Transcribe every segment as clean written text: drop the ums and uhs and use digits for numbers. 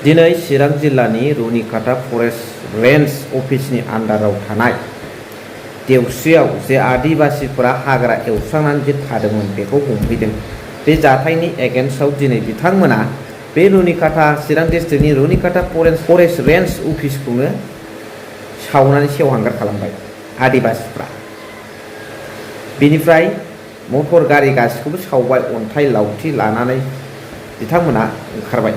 दिनै चिरां जिल्लानि रुनिकाटा forest range अफिसनि आन्डाराव थानाय देवस्रियाव जे आदिबासिफोरा हाग्रा एवस्रांनानै जे थादोंमोन बेखौ हमफैदों। बे जाथायनि एगेन्स्टआव दिनै बिथांमोना बे रुनिकाटा चिरां डिस्ट्रिक्टनि रुनिकाटा फरेस्ट रेन्ज अफिसखौनो सावनानै सेवहांगार खालामबाय आदिबासिफ्रा। बेनिफ्राय मटर गारि गासिखौबो सावबाय, अन्थाइ लावथि लानानै बिथांमोना ओंखारबाय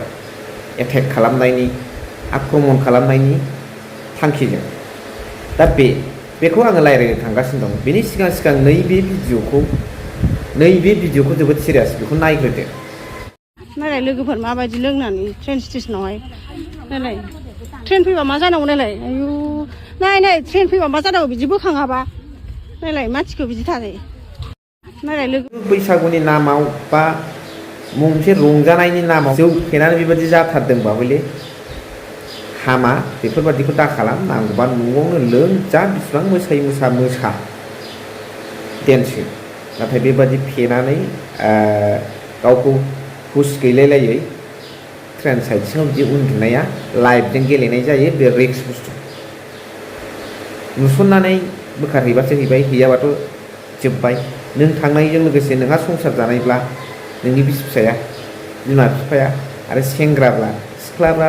एटेक खालामनायनि, आक्रमण खालामनायनि थांखिजों। दा बेखौ आङो रायज्लायनो थांगासिनो दं। बेनि सिगां नैबे भिडिअखौ जोबोद सिरियास, बेखौ नायग्रोदो। नायलाय लोगोफोर माबायदि लोंनानै ट्रेन स्टेशनावहाय नायलाय ट्रेन फैबा मा जानांगौ नायलाय, आयु नाय ट्रेन फैबा मा जानांगौ बिदि बोखाङाबा, नायलाय मानसिखौ बिदि थानाय नायलाय लोगो। बैसागुनि नामाव बा मोनसे रंजानायनि नामाव जौ फेनानै बेबायदि जाथारदोंबा हले हामा, बेफोरबादिखौ दा खालाम। नांगौबा न'आवनो लों, जा बिसिबां मोसायो मोसा देनसो। नाथाय बेबादि फेनानै गावखौ हुस गैलायलायै ट्रेन साइड सिङाव बिदि उन्दुनाया लाइफजों गेलेनाय जायो, बे रिक्स बुस्थु। नुसननानै बोखारहैबासो हैबाय, हैयाबाथ' जोब्बाय। नों थांनायजों लोगोसे नोंहा संसार जानायब्ला नोंनि बिसि फिसाया, बिमा बिफाया आरो सेंग्राब्ला सिख्लाब्ला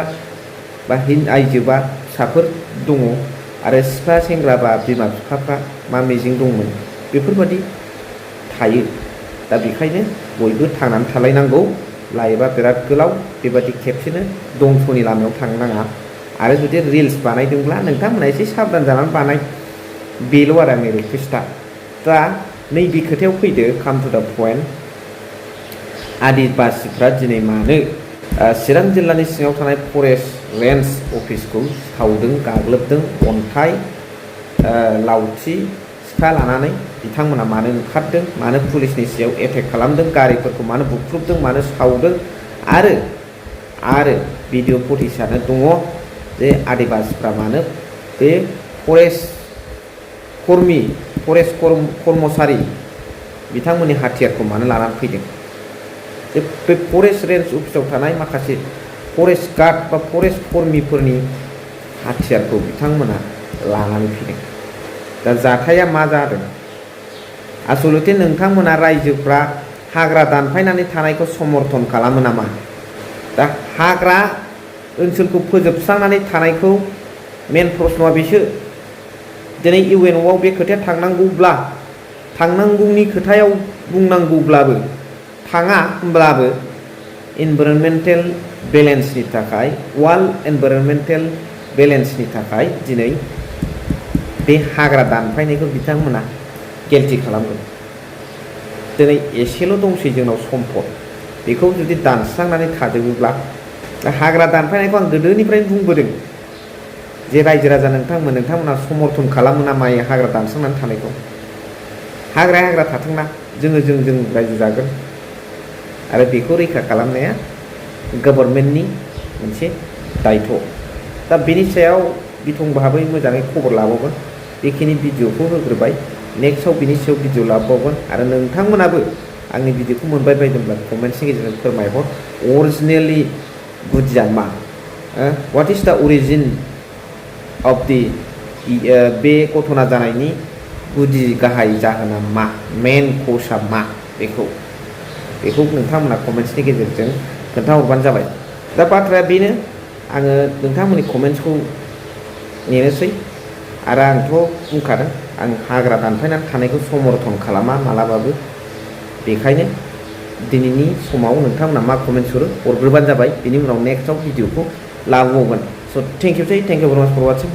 बा आइजोबा फिसाफोर दङ आरो सिख्ला सेंग्राबा बिमा बिफाफ्रा मा मिजिं दंमोन, बेफोरबादि थायो। दा बेखायनो बयबो थांनानै थालायनांगौ। लाइफआ बिराद गोलाव, बेबादि खेबसेनो दंस'नि लामायाव थांनो नाङा। आरो जुदि रिल्स बानायदोंब्ला नोंथांमोना एसे साबधान जानानै बानाय, बेल' आरो आंनि रिकुवेस्टआ। दा नैबे खोथायाव फैदो, काम टु दा पइन्ट। आदिबासिफ्रा दिनै मानो चिरां जिल्लानि सिङाव थानाय फरेस्ट रेन्ज अफिसखौ सावदों, गाग्लोबदों, अन्थाइ लावथि सिखा लानानै बिथांमोना मानो ओंखारदों, मानो पुलिसनि सायाव एटेक खालामदों, गारिफोरखौ मानो बुख्रुबदों, मानो सावदों, आरो भिडिअ फुटेजआनो दङ जे आदिबासिफ्रा मानो बे फरेस्ट कर्मचारि बिथांमोननि हाथियारखौ मानो लानानै फैदों। जे बे फरेस्ट रेन्ज अफिसाव थानाय माखासे फरेस्ट गार्ड बा फरेस्ट कर्मिफोरनि हाथियारखौ बिथांमोना लानानै फैदों। दा जाथाया मा जादों? आसलथे नोंथांमोना रायजोफ्रा हाग्रा दानफायनानै थानायखौ समर्थन खालामो नामा? दा हाग्रा ओनसोलखौ फोजोबस्रांनानै थानायखौ मेन प्रश्नआ बेसो। दिनै इउएनअ'आव बे खोथाया थांनांगौनि खोथायाव बुंनांगौब्लाबो थाङा, होमब्लाबो इनभाइरनमेन्टेल बेलेन्सनि थाखाय, वार्ल्ड इनभाइरनमेन्टेल बेलेन्सनि थाखाय दिनै बे हाग्रा दानफायनायखौ बिथांमोना गेल्टि खालामगोन। दिनै एसेल' दंसै जोंनाव सम्पद, बेखौ जुदि दानस्रांनानै थाजोबोब्ला, हाग्रा दानफायनायखौ आं गोदोनिफ्रायनो बुंबोदों जे रायजो राजा नोंथांमोना समर्थन खालामो ना मायो हाग्रा दानस्रांनानै थानायखौ? हाग्रा थाथोंना, जों रायजो जागोन। आरो बेखौ रैखा खालामनाया गभर्नमेन्टनि मोनसे दायथ'। दा बेनि सायाव बिथं भाबै मोजाङै खबर लाबावगोन। बेखिनि भिडिअखौ होग्रोबाय, नेक्स्टआव बिनि सायाव भिडिअ लाबावगोन। आरो नोंथांमोनाबो आंनि भिडिअखौ मोनबाय बायदोंब्ला कमेन्ट्सनि गेजेरजों फोरमायहर, अरिजिनेलि गुदिया मा? व्हाट इज द अरिजिन अफ दि बे घटना जानायनि गुदि गाहाय जाहोना मा, मेन कजआ मा? बेखौ नोंथांमोना कमेन्ट्सनि गेजेरजों खोन्थाहरबानो जाबाय। दा बाथ्राया बेनो, आङो नोंथांमोननि कमेन्ट्सखौ नेनोसै। आरो आंथ' बुंखादों, आं हाग्रा दानफायनानै थानायखौ समर्थन खालामा मालाबाबो। बेखायनो दिनैनि समाव नोंथांमोना मा कमेन्ट्स हरग्रोबानो जाबाय, बिनि उनाव नेक्स्टआव भिडिअखौ लाबोबावगोन। स' थेंक इउ भेरि माच फर वाचिं।